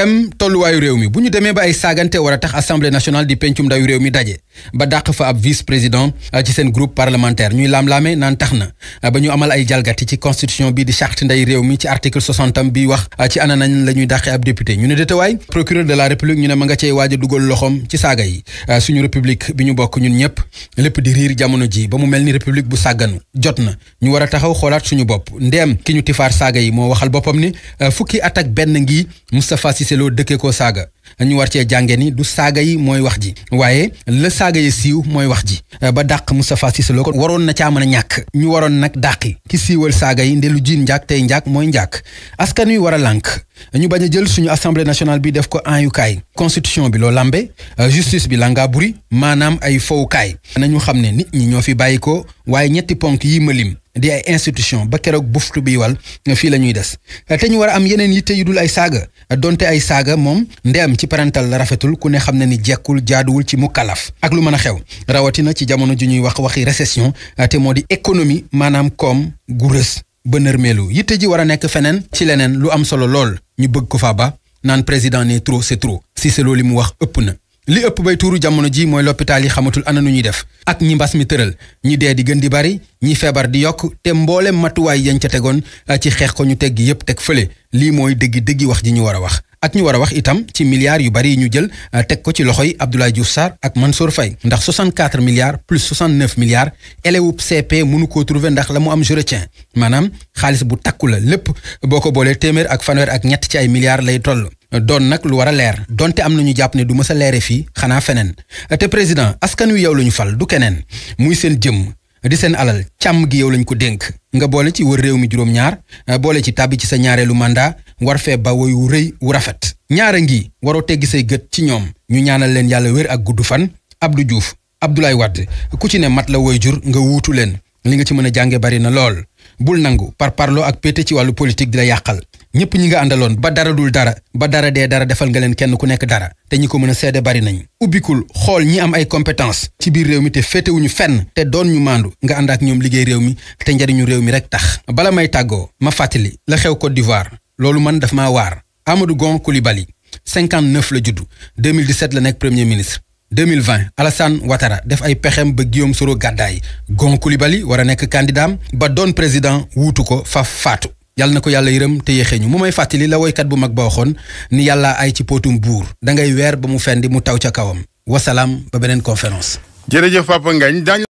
thème tolluwaayu réew mi bu ñu demee ba ay saagante war a tax assemblée nationale di pencum ndawi réew mi daje ba dàq fa ab vice président ci seen groupe parlementaire ñuy laam-laame naan tax na ba ñu amal ay jalgati ci constitution bi di charte nday réew mi ci article 60 bi wax ci ana nañ la ñuy dàqee ab député ñu ne détawaay procureur de la république ñu ne ma nga cey waaj a dugal loxoom ci saaga yi suñu république bi ñu bokk ñun ñëpp lépp di riir jamono ji ba mu mel ni république bu sàgganu jot na ñu war a taxaw xoolaat suñu bopp ndeem ki ñu tifaar saaga yi moo waxal boppam ni fukki at ak benn ngi Moustapha Cissé Lo dëkkee ko saaga ñu war cee jànge ni du saaga yi mooy wax ji waaye la saaga yi siiw mooy wax ji ba dàq Moustapha Cissé Lo ko waroon na caa mën a ñàkk ñu waroon nag dàqi ki siiwal saaga yi ndelu jiin njaak tey njaak mooy njaak askan wi war a lànk ñu bañ a jël suñu assemblée nationale bi def ko ayukaay constitution bi loo lambe justice bi langa buri maanaam ay fowukaay nañu xam ne nit ñi ñoo fi bàyyi ko waaye ñetti ponk yi ma lim di ay institution ba keroog buftu bi wal fii la ñuy des te ñu war a am yeneen yitte yu dul ay saaga donte ay saaga moom ndeem ci parental la rafetul ku ne xam ne ni jekkul jaaduwul ci mukkalaf ak lu mën a xew rawatina ci jamono ju ñuy wax waxi récession te moo di économie maanaam koom gu rës ba nërmeelu yitte ji war a nekk feneen ci leneen lu am solo lool ñu bëgg ko fa ba naan président ne trop c'est trop Cissé Lo li mu wax ëpp na li ëpp bay tuuru jamono ji mooy l'hôpital yi xamatul ana nu ñuy def ak ñi mbas mi tëral ñi dee di gën di bari ñi feebar di yokk te mboolem matuwaay yañ ca tegoon ci xeex ko ñu teggi yépp teg fële lii mooy dëggi wax ji ñu war a wax ak ñu war a wax itam ci milliards yu bari yi ñu jël teg ko ci loxoy Abdoulaye Diouf Sarr ak Mansour Faye ndax 64 milliards plus 69 milliards élèwu CP mënu koo trouver ndax la mu am je retiens maanaam xaalis bu takku la lépp boo ko boolee téeméer ak fanweer ak ñett ci ay milliards lay toll doon nag lu war a leer donte am nañu jàpp ne du mës a leere fii xanaa feneen te président askan wi yow la ñu fal du keneen muy seen jëmm di seen alal càmm gi yow lañ ko dénk nga boole ci wër réew mi juróom-ñaar boole ci tàbbi ci sa ñaareelu mandat war fee ba woy wu rëy wu rafet ñaara ngi waroo teggi say gët ci ñoom ñu ñaanal leen yàlla wér ak gudd fan Abdou Diouf Abdoulaye Wade ku ci ne mat la woy jur nga wuutu leen li nga ci mën a jànge bari na lool bul nangu par parlo ak pété ci wàllu politique di la yàqal ñëpp ñi nga àndaloon ba dara dul dara ba dara dee dara defal nga leen kenn ku nekk dara te ñi ko mën a seede bari nañ ubbikul xool ñi am ay compétence ci biir réew mi te féetewuñu fenn te doon ñu maandu nga ànd ak ñoom liggéey réew mi te njariñu réew mi rek tax bala may tàggoo ma fàttali la xew Côte d'Ivoire loolu man daf maa waar Amadou Gon Coulibaly 59 la juddu 2017 la nekk premier ministre 2020 Alassane Ouattara def ay pexem ba Guillaume Soro gàddaay Gon Coulibaly war a nekk candidat ba doon président wuutu ko fa faatu yàlla na ko yàlla yërëm te yéexeñu mu may fàttali la woykat bu mag ba waxoon ni yàlla ay ci potum buur da ngay weer ba mu fendi mu taw ca kawam wasalaam ba beneen conférence. jërëjëf Papa Ngagne.